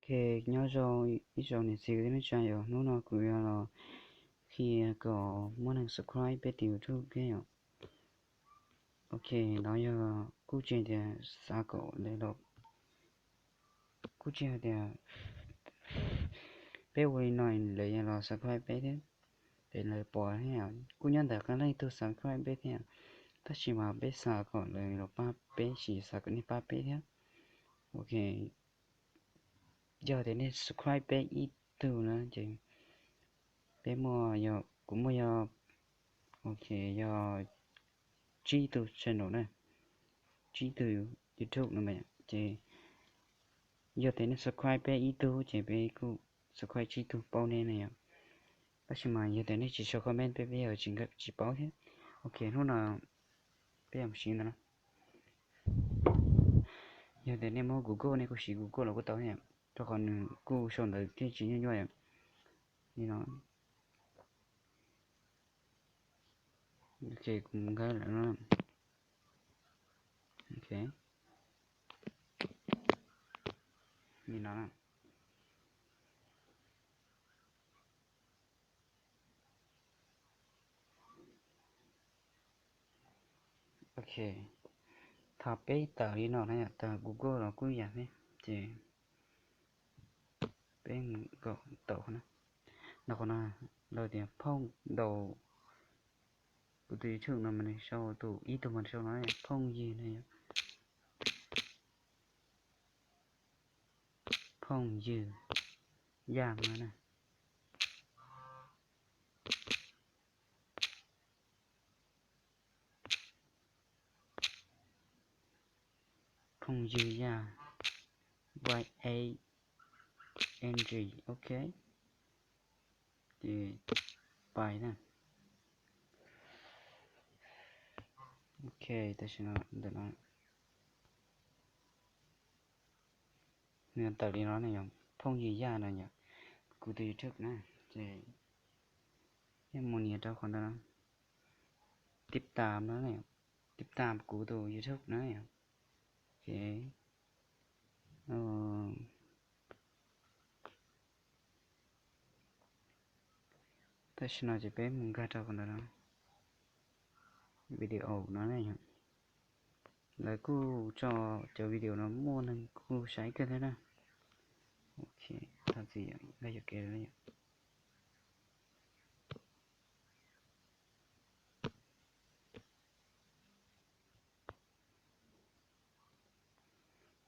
Ok, nyob zoo ib tsoom niam txiv kwv tij neej tsa yom, hnub no kuv yuav los qhia kom muaj neeg subscribe peb tus YouTube thiab yom. Ok, no yog kuj tsis tias xav kom lawv los, kuj tsis hais tias peb ua li no lawv yuav los subscribe peb thiab, ces lawv pom thiab, kuj nyob ntawm qee leej tug subscribe peb thiab, tab sis mas peb xav kom lawv los pab peb, tsis xav kom nej pab peb thiab. Ok, yog tias nej subscribe peb ib tug na ces peb muaj, kuv muaj yog, ok, yog tsib tug channel na, tsib tug YouTube no ces yog tias nej subscribe peb ib tug ces peb kuj subscribe tsib tug paub nej na yom. Tab sis mas yog tias nej tsis sau comment peb, peb yog tsis, tsis paub thiab. Ok, hnub no peb yog siv ntawd na. Yog tias nej muab Google, nej kuj siv Google los kuj tau thiab, rau qhov nws kuj sau ntawv thiab tsis nyuaj nyuaj yom. Li no, ok, kuv nkag lawm no. Ok, li no. Ok, thaum peb tawm li no na, tawm Google los kuj yam thiab, ces peb kom tau qhov no, qhov no lawv tias phooj, ntaus kuv tus YouTube no mas nws sau tus ib tug mas nws sau no, phooj ywg no yom, phooj ywg Yaj no na. Phooj ywg Yaj, Y A N G, ok. Ces pais na. Ok, tam sim no ntawm no nws tawm li no ne yom, phooj ywg Yaj no yom, kuv tus YouTube na, ces nej mus nias rau qhov ntawd no, tib tam no, tib tam kuv tus YouTube na yom. Ok, tam sim no ces peb mus nkag rau qhov ntawd no, video no ne yom. Lawv kuj tso cov video no muaj neeg kuj saib kawg thiab na. Ok, thov txim yom, nkag yuam kev lawm yom.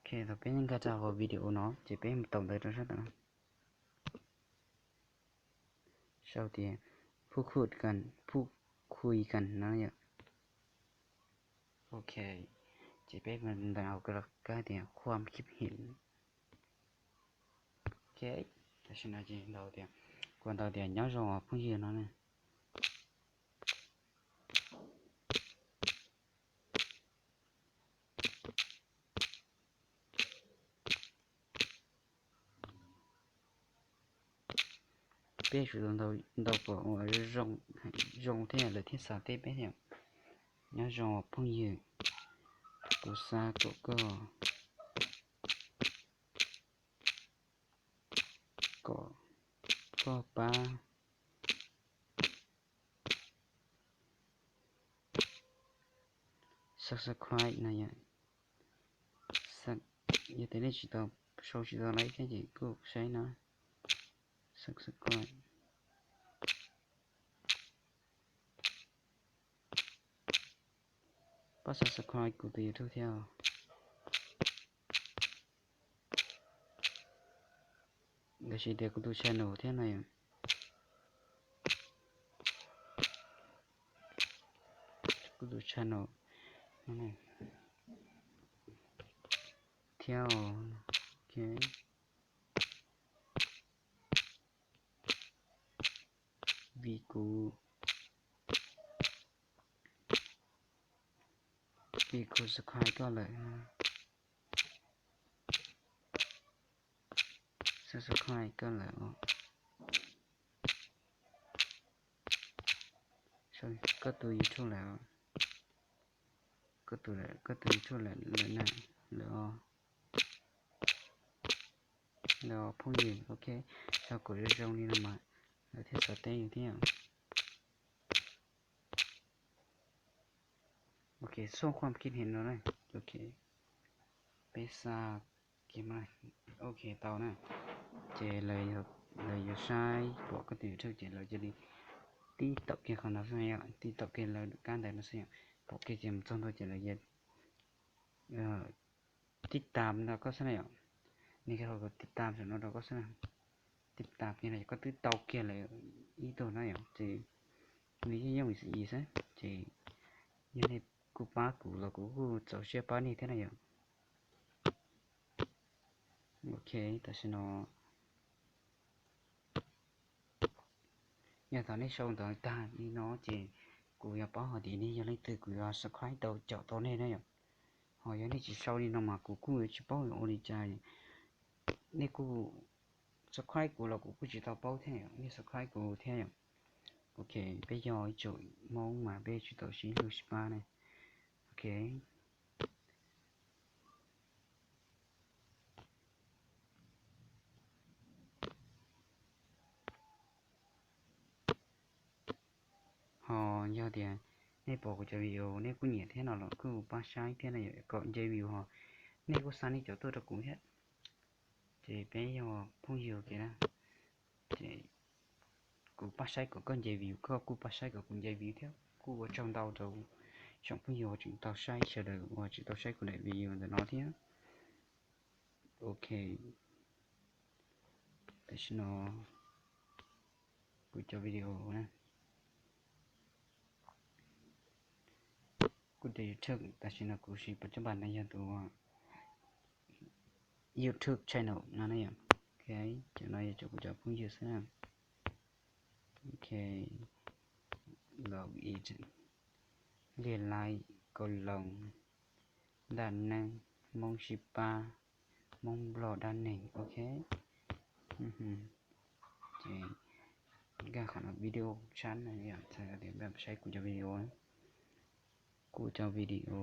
Ok, thaum peb nkag rau hauv video no ces peb mus taus ntawv rau sab tod no, sau tias พูดคุยกัน พูดคุยกัน no yom. Ok, ces peb mus ntawm hauv kab tias ความคิดเห็น. Ok, tam sim no ces ntaus tias, kuv ntaus tias nyob zoo os phooj ywg no ne. Peb tsum tau ntaus kom ua zoo, zoo thiab lawv thiaj xav teb peb thiab. Nyob zoo phooj ywg, kuv xav kom koj, kom koj pab subscribe no yom. Yog tias nej tsis tau, sau tsis tau like thiab ces kuj saib no, subscribe. Pab subscribe kuv tus YouTube thiab. Tab sis tias kuv tus channel thiab no yom. Kuv tus channel thiab. Ok, vim kuv, vim kuv subscribe koj lawm, subscribe koj lawm, koj tus YouTube lawm, koj tus YouTube lawm, lawm na, lawm os. Los phooj ywg, ok, txog kuv zoo zoo li no mas lawv thiaj xav teb thiab. Ok, xub khuam kij heev no na. Ok, peb xa kiag, ok tau na. Ces lawv yuav saib pom koj tus YouTube ces lawv cia li tib taum kiag qhov no xwb yom, tib taum kiag lawv kab ntawd no xwb yom. Pom kiag ces mus txog ntua ces lawv yuav tib tam rau koj xwb na yom. Nws tib tam saum no rau koj xwb na. Tib tam kiag no koj twb tau kiag lawv ib tug na yom, ces nws yeej yooj yim xwb. Ces yog nej kuj pab kuv los kuv kuj txaus siab pab nej thiab na yom. Ok, tam sim no yog thaum nej sau ntawv tag li no ces kuv yuav paub hais tias nej yog leej twg, kuv yuav subscribe tau caum tau nej na yom. Ho yog nej tsis sau li no mas kuv kuj yuav tsis paub ua li cas. Nej kuj subscribe kuv los kuv kuj tsis tau paub thiab yom, nej subscribe kuv thiab yom. Ok, peb yog ib tsoom Hmoob mas peb tsis tau sib hlub sib pab ne. Ok. Ho yog tias nej pom kuv cov video nej kuj nyiam thiab no los kuj pab saib thiab no yom, kom nce view ho nej kuj xa nej cov tuaj rau kuv thiab. Ces peb yog phooj ywg kiag na. Ces kuv pab saib kom koj nce view, koj kuj pab saib kom kuv nce view thiab. Kuj ua tsaug ntau rau tsoom phooj ywg uas tseem tau saib, sawv daws uas tseem tau saib kuv daim video ntawm no thiab. Ok, tam sim no kuv cov video na, kuv tus YouTube tam sim no kuv siv pas cov npas no yog tus YouTube channel no na yom. Ok, cov no yog cov kuv cov phooj ywg xwb na. Ok, log in, Liaj Lais, Kaus Loos, Daj Neeb, Hmoob Sib Pab, Hmoob Nplog Dab Neeg. Ok, ces nkag qhov no video tsab no yom, txhais tias saib kuv cov video, kuv cov video.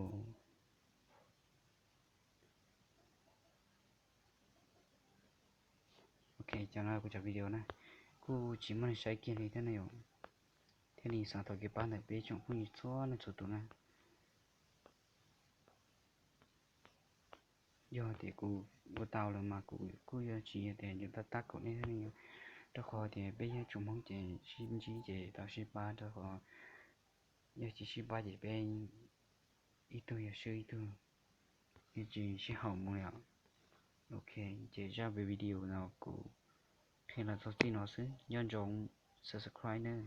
Ok, cov no kuv cov video na, kuj tsis muaj neeg saib kiag li thiab na yom. Thiaj li xav thov kev pab ntawm peb tsoom phooj ywg txhua leej txhua tus na. Yog tias kuv ua tau lawm mas kuv kuj yuav tsis tias yuav tab tab kaum nej thiab ne, rau qhov tias peb yog tsoom Hmoob ces sib ntsib ces tau sib pab, rau qhov yog tsis sib pab ces peb ib tug yog swb ib tug, yeej tsis sib haum mus li os. Ok, ces zaj video no kuv qhia los txog txij no xwb, nco ntsoov subscribe nawb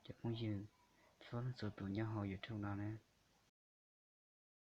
cov phooj ywg txhua leej txhua tus nyob hauv YouTube no na.